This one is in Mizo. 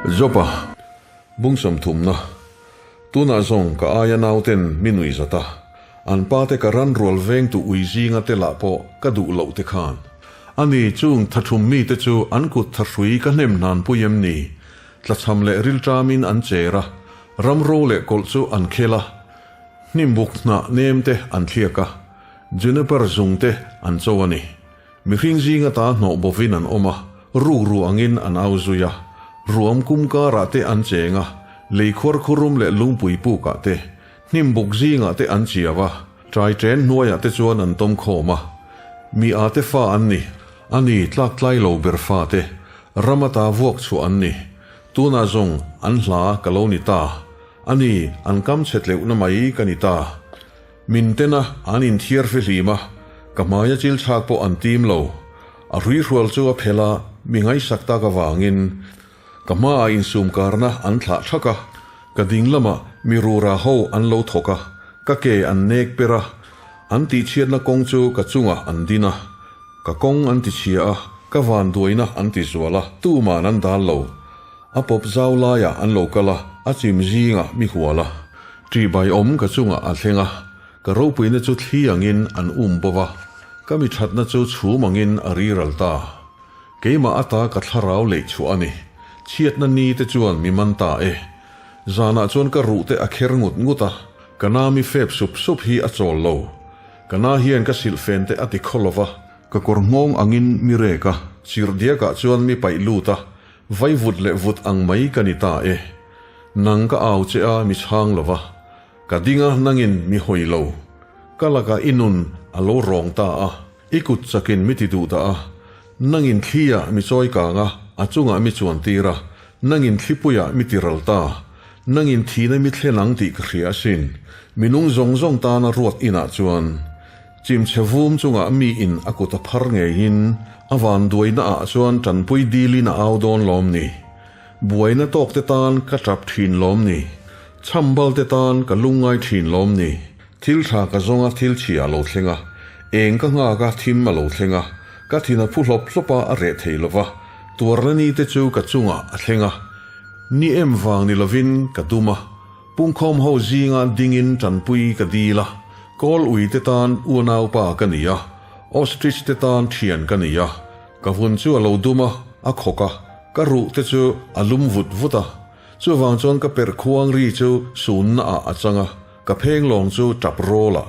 Jopa, bung sawmthumna, Tunah zawng ka aia nauten mi nui zat a, an pate ka ran rual vengtu ui zinga te lah pawh ka duh loh te khan. Ani chung thathum mite chu an kut thahrui ka hnem hnan pui em ni? Tlachham leh rilṭamin an cher a, ramro leh kawlh chu an khel a, hnimbuk hnah nem te an thliak a, juniper zung te an cho a ni. Mihring zinga ta hnawh bovin an awm a, rukru angin an au zui a, ruam kum karah te an cheng a, lei khuarkhurum leh lungpui pukah te, hnimbuk zingah te an chiau a, ṭai ṭen hnuaiah te chuan an tawm khawm a. Mi a te fa an ni, a ni tlak tlai lo ber fa te, ram ata vuak chhuah an ni. Tunah zawng an hla ka lo ni ta, a ni an kam chhe tleuhna mai ka ni ta. Min tena an inthiar fihlim a, ka hmaia chil chhak pawh an tim lo. A hruihrual chu a phel a, mi ngaihsak tak avangin ka hmaah insum karna an thlah thak a, ka ding lamah mi rura ho an lo thawk a, ka ke an nek per a, an tihchhiatna kawng chu ka chungah an din a, ka kawng an tichhia a, ka vanduaina an tizual a, tuman an dal lo. A pawp zau laiah an lo kal a, a chim zingah mi hual a. Ṭihbai awm ka chungah a thleng a, ka ropuina chu thli angin an um bo va, ka mi ṭhatna chu chhum angin a riral ta. Keimah ata ka thlarau leih chhuah a ni. Chhiatna ni te chuan mi man ta e. Zanah chuan ka ruh te a kher ngut ngut a, ka na mi fep sup sup hi a chawl lo. Ka na hian ka silhfen te a ti khaw lo va. Ka kawr nghawng angin mi rek a, chirhdiakah chuan mi paih lut a, Vai vut leh vut ang mai ka ni ta e. Nang ka au che a mi chhang lo va, ka ding a nangin mi hawi lo. Ka lakah i nun a lo rawng ta a, i kut chakin mi ti duh dah a. Nangin thliah mi chawi kang a, a chungah mi chuan tir a, nangin thlipuiah mi ti ral ta. Nangin thihna mi thlen ang tih ka hria asin. Mi nung zawng zawng tana ruat inah chuan. Chimchhe vum chungah mi in a kut a phar ngeiin a vanduaina ah chuan tanpui dilin a au dawn lawm ni? Buaina tawk te tan ka tap thin lawm ni? Chhambal te tan ka lungngai thin lawm ni? Thil tha ka zawng a thil chhia a lo thleng a, eng ka nghak a thim a lo thleng a, ka thin a phu hlawp hlawp a a reh thei lova, tuarna ni te chu ka chungah a thleng a, ni em vang ni lovin ka dum a. Pungkhawm ho zinga dingin tanpui ka dil a, kawl ui te tan unaupa ka ni a, ostrich te tan thian ka ni a, ka vun chu a lo dum a, a khawk a, ka ruh te chu a lum vut vut a, chuvang chuan ka perh khuang ri chu sunna ah a chang a, ka pheng lawng chu tap rawl ah.